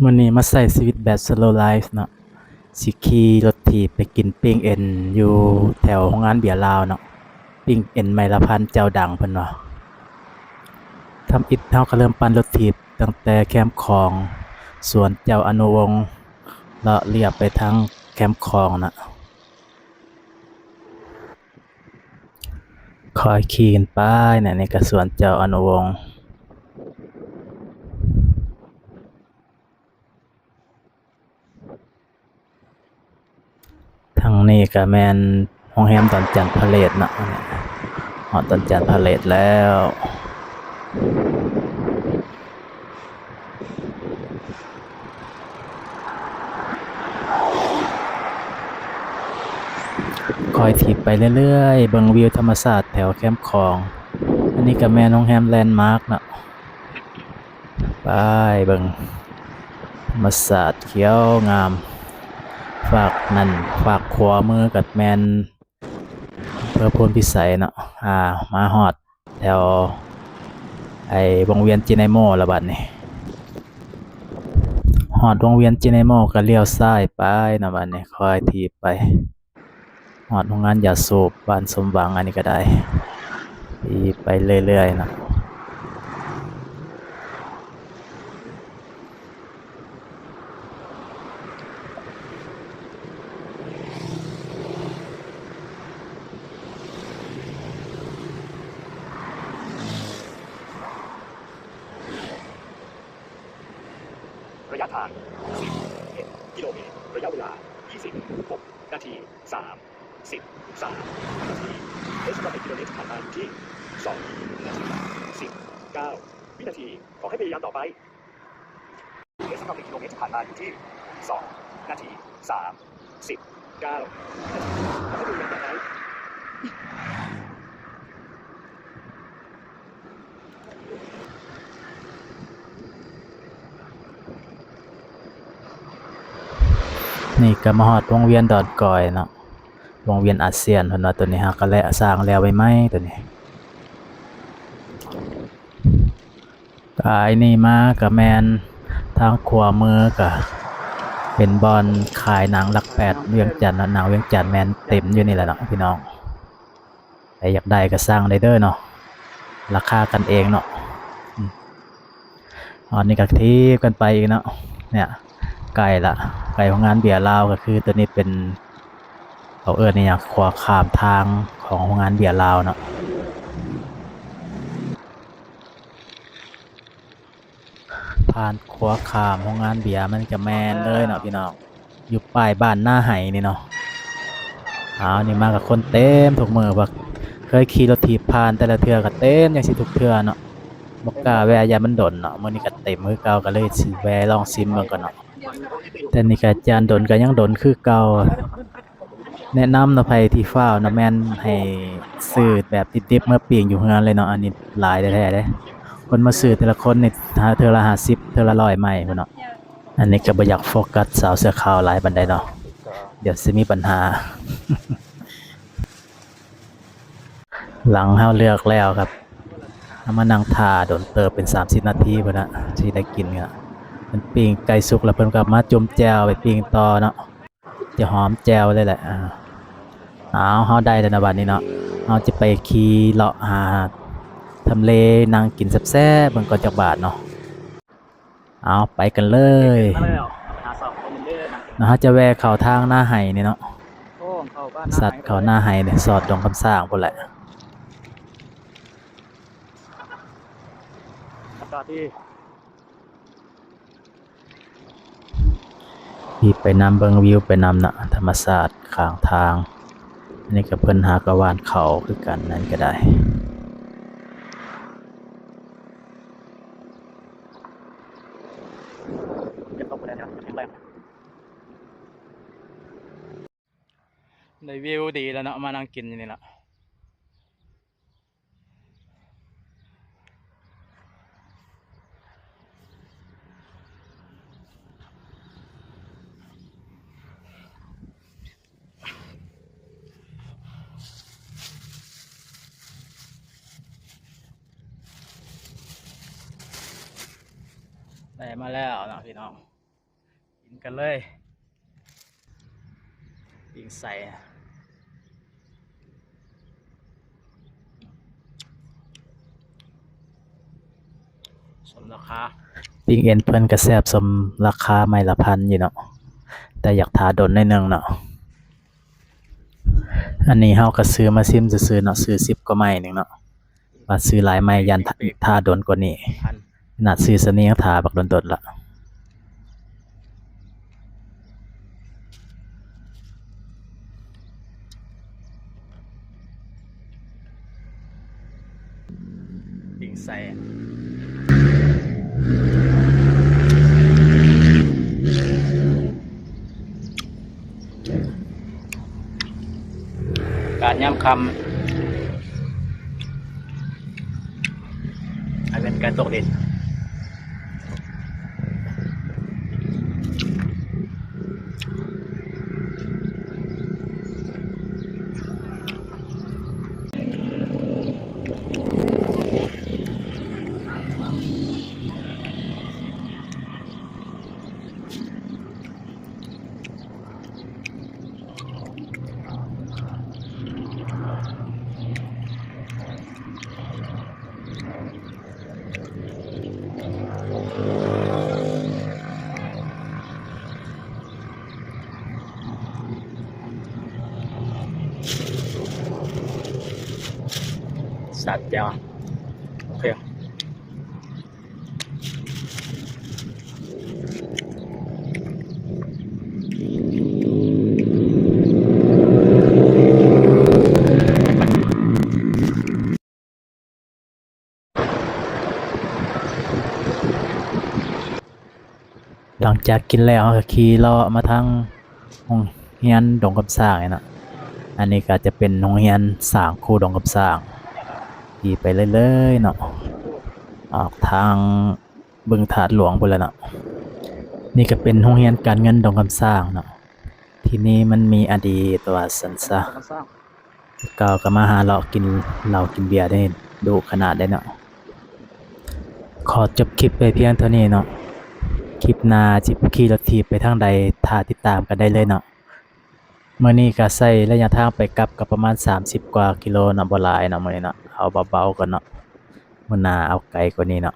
ມື້ນີ້ມາໃຊ້ຊີວິດແບບ slow life ເນາະ, ຊິຂີ່ລົດຖີບໄປກິນປີ້ງເອັນຢູ່ແຖວໂຮງງານເບຍລາວເນາະ, ປີ້ງເອັນໄມ້ລະພັນເຈົ້າດັງເພິ່ນວ່າ. ທຳອິດເຮົາກໍເລີ່ມປັ່ນລົດຖີບຕັ້ງແຕ່ແຄມຂອງສວນເຈົ້າອະນຸວົງ ເລາະລຽບໄປທາງແຄມຂອງນະ. ຄ່ອຍຂີ່ກັນໄປນະ, ນີ້ກະສວນເຈົ້າອະນຸວົງ. ທາງນີ້ກະແມ່ນໂຮງແຮມດອນຈັນພາເລດເນາະ, ຮອດດອນຈັນພາເລດແລ້ວ. ຄ່ອຍຖີບໄປເລື້ອຍໆ ເບິ່ງວິວທຳມະຊາດແຖວແຄມຂອງ. ອັນນີ້ກະແມ່ນໂຮງແຮມແລນມາກເນາະ. ໄປເບິ່ງທຳມະຊາດຂຽວງາມ. ຟາກນັ້ນ ຟາກຂວາມືກະແມ່ນ ອຳເພີໂພນພິໄສເນາະ. ອາ ມາຮອດແຖວ ໄອ້ ວົງວຽນເຈໄນໂມລະບາດນີ້. ຮອດວົງວຽນເຈໄນໂມກະລ້ຽວຊ້າຍໄປເນາະ, ບາດນີ້ຄ່ອຍຖີບໄປຮອດໂຮງງານຢາສູບບ້ານສົມຫວັງ. ອັນນີ້ກະໄດ້ ຂີ່ໄປເລື້ອຍໆເນາະ. ໄລຍະທາງ ສິບເອັດ ກິໂລເມດ, ໄລຍະເວລາ ຊາວຫົກ ນາທີ ສາມສິບສາມ ວິນາທີ. ເພຈສຳລັບ ໜຶ່ງ ກິໂລເມດ ຜ່ານມາຢູ່ທີ່ ສອງ ນາທີ ສິບເກົ້າ ວິນາທີ. ຂໍໃຫ້ພະຍາຍາມຕໍ່ໄປ. ເພຈສຳລັບ ໜຶ່ງ ກິໂລເມດ ຜ່ານມາຢູ່ທີ່ ສອງ ນາທີ ສາມສິບເກົ້າ ວິນາທີ. ຂໍໃຫ້ພະຍາຍາມຕໍ່ໄປ. ນີ້ກະມາຮອດວົງວຽນດອນກອຍເນາະ, ວົງວຽນອາຊຽນເພິ່ນວ່າ. ໂຕນີ້ຫາກະແລະ ສ້າງແລ້ວໃໝ່ໆ ໂຕນີ້. ກາຍນີ້ມາກະແມ່ນທາງຂວາມືກະເປັນບ່ອນຂາຍໜັງຫຼັກແປດວຽງຈັນເນາະ. ໜັງວຽງຈັນແມ່ນເຕັມຢູ່ນີ້ແຫຼະເນາະພີ່ນ້ອງ. ໃຜຢາກໄດ້ກະສັ່ງໄດ້ເດີເນາະ, ລາຄາກັນເອງເນາະ. ອືມ ອັນນີ້ກະຖີບກັນໄປອີກເນາະ. ເນີ້ຍ ໃກ້ລະ ໃກ້ໂຮງງານເບຍລາວ. ກະຄືໂຕນີ້ເປັນ ເຂົາເອີ້ນອີ່ຫຍັງ ຂົວຂ້າມທາງຂອງໂຮງງານເບຍລາວເນາະ. ຜ່ານຂົວຂ້າມໂຮງງານເບຍ ມັນກະແມ່ນເລີຍເນາະພີ່ນ້ອງ, ຢູ່ປ້າຍບ້ານນາໄຫນີ້ເນາະ. ອ້າວ ນີ້ມາກະຄົນເຕັມທຸກມື້. ວ່າເຄີຍຂີ່ລົດຖີບຜ່ານແຕ່ລະເທື່ອກະເຕັມຈັ່ງຊີ້ທຸກເທື່ອເນາະ, ບໍ່ກ້າແວ່ ຢ້ານມັນດົນເນາະ. ມື້ນີ້ກະເຕັມຄືເກົ່າ ກະເລີຍຊິແວ່ລອງຊິມເບິ່ງກ່ອນເນາະ. ແຕ່ນີ້ກະຢ້ານດົນ ກະຍັງດົນຄືເກົ່າ. ແນະນຳເນາະ ໃຜທີ່ຟ້າວນະ ແມ່ນໃຫ້ຊື້ແບບດິບໆເມືອປີ້ງຢູ່ເຮືອນເລີຍເນາະ. ອັນນີ້ຫຼາຍແທ້ໆເດ້ ຄົນມາຊື້ແຕ່ລະຄົນນີ້ ເທື່ອລະຫ້າສິບ ເທື່ອລະຮ້ອຍໄມ້ພຸ້ນເນາະ. ອັນນີ້ກະບໍ່ຢາກໂຟກັສສາວເສື້ອຂາວຫຼາຍປານໃດເນາະ, ດຽວຊິມີບັນຫາ. ຫຼັງເຮົາເລືອກແລ້ວກະເຮົາມານັ່ງຖ້າດົນເຕີບ ເປັນສາມສິບນາທີພຸ້ນນະ ຊິໄດ້ກິນກະ. ເພິ່ນປີ້ງໄກ່ສຸກລະ ເພິ່ນກະມາຈຸ່ມແຈ່ວໄປປີ້ງຕໍ່ເນາະ. ຈະຫອມແຈ່ວເລີຍແຫຼະ. ອ້າວ ເຮົາໄດ້ແລ້ວນະບາດນີ້ເນາະ, ເຮົາຈະໄປຂີ່ເລາະຫາທຳເລນັ່ງກິນແຊບໆເບິ່ງກ່ອນຈັກບາດເນາະ. ເອົາ ໄປກັນເລີຍ. ມາແລ້ວ ເຮົາຈະແວ່ເຂົ້າທາງນາໄຫນີ້ເນາະ, ໂຄ້ງເຂົ້າບ້ານນາໄຫ ສັດເຂົ້ານາໄຫນີ້ ສອດດົງຄຳສ້າງພຸ້ນແຫຼະ. ອາກາດດີ. ຂີ່ໄປນຳ ເບິ່ງວິວໄປນຳເນາະ, ທຳມະຊາດຂ້າງທາງ. ອັນນີ້ກະເພິ່ນຫາກະຫວ່ານເຂົ້າຄືກັນ, ນັ້ນກະໄດ້. ໄດ້ວິວດີແລ້ວເນາະ, ມານັ່ງກິນຢູ່ນີ້ລະ. ໄດ້ມາແລ້ວເນາະພີ່ນ້ອງ. ກິນກັນເລີຍ ປີ້ງໄສ້ ສົມລາຄາ. ປີ້ງເອັນເພິ່ນກະແຊບສົມລາຄາໄມ້ລະພັນຢູ່ເນາະ ແຕ່ຢາກຖ້າດົນໜ້ອຍໜຶ່ງເນາະ. ອັນນີ້ເຮົາກະຊື້ມາຊິມຊື່ໆເນາະ ຊື້ສິບກວ່າໄມ້ໜຶ່ງເນາະ ວ່າຊື້ຫຼາຍໄມ້ຢ້ານຖ້າດົນກວ່ານີ້ ຂະໜາດຊື້ສ່ຳນີ້ຍັງຖ້າບັກດົນໆລະ. ປີ້ງໄສ້ ການຍາມຄ່ຳ ໃຫ້ເປັນການຕົກດິນ. ສາດແຈ່ວ ໂອເຄ. ຫຼັງຈາກກິນແລ້ວ ເຮົາກະຂີ່ເລາະມາທາງໂຮງຮຽນດົງຄຳຊ້າງນີ້ເນາະ. ອັນນີ້ກະຈະເປັນໂຮງຮຽນຊ້າງຄູດົງຄຳຊ້າງ ຂີ່ໄປເລື້ອຍໆເນາະ ອອກທາງ ບຶງທາດຫຼວງພຸ້ນແຫຼະເນາະ. ນີ້ກະເປັນໂຮງຮຽນການເງິນດົງຄຳຊ້າງເນາະ. ທີ່ນີ້ມັນມີອະດີດວ່າຊັ້ນຊະ ແຕ່ເກົ່າກະມາຫາເລາະກິນເຫຼົ້າກິນເບຍໄດ້ດຸຂະໜາດເດ້ເນາະ. ຂໍຈົບຄລິບໄວ້ພຽງເທົ່ານີ້ເນາະ. ຄລິບໜ້າຊິຂີ່ລົດຖີບໄປທາງໃດ ຖ້າຕິດຕາມກັນໄດ້ເລີຍເນາະ. ມື້ນີ້ກະໃຊ້ໄລຍະທາງໄປກັບກະປະມານສາມສິບກວ່າກິໂລເນາະ ບໍ່ຫຼາຍເນາະມື້ນີ້ເນາະ ເອົາເບົາໆກ່ອນເນາະ ມື້ໜ້າເອົາໄກກວ່ານີ້ເນາະ.